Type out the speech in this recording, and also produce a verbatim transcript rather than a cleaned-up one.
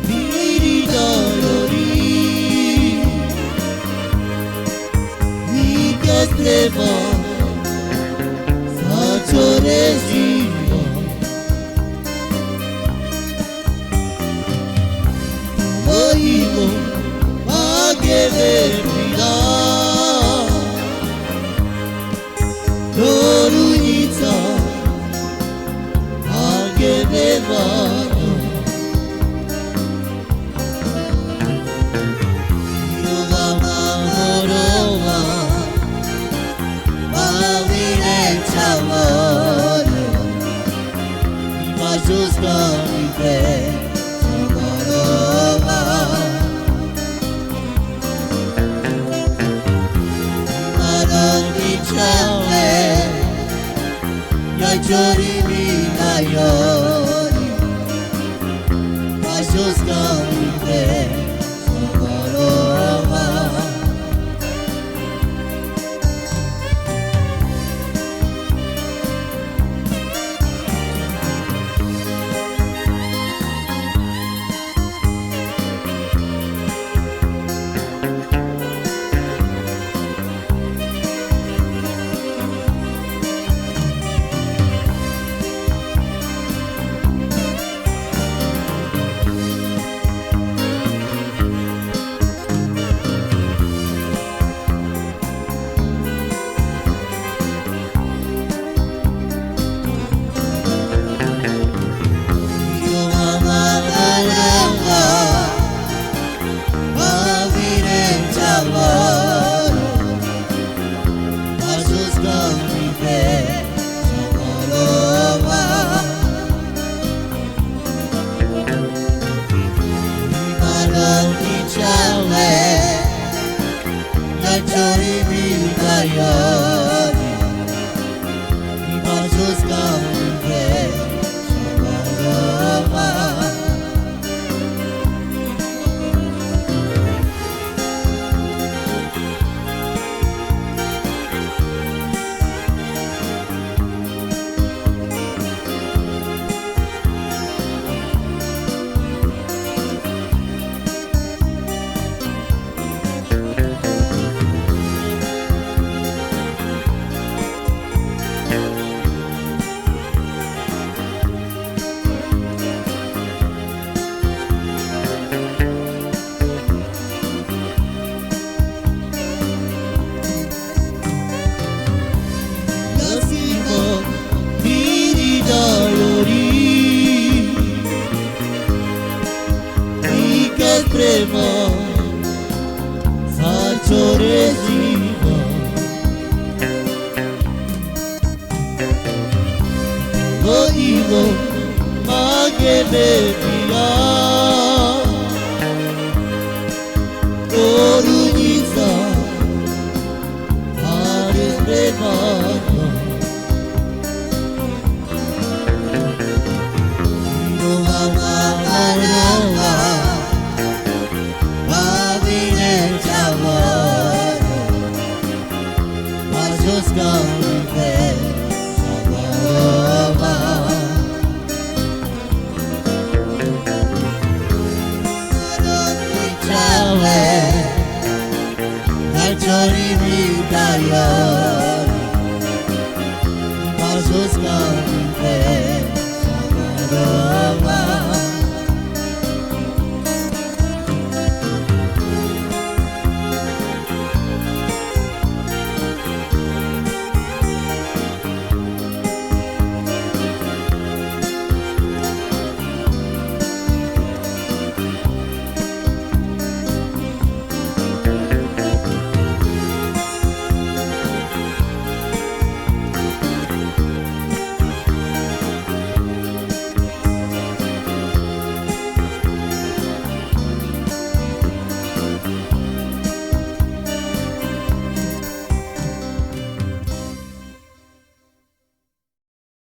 Miri darori, mi ke sprema, sa čore živa. Lo imo, ma ke vepila. Dorunjica, ma ke vepila. Rova ma morova, ma vine čhavore, ma žuska mi pe čhavore. Marandi čhave, ja čori mi na jori, ma žuska mi pe čhavore. Nasima miri darori, mi ke sprema, sa čore živa. Lo imo, ma ke vepila. Dorunjica, ma ke sprema.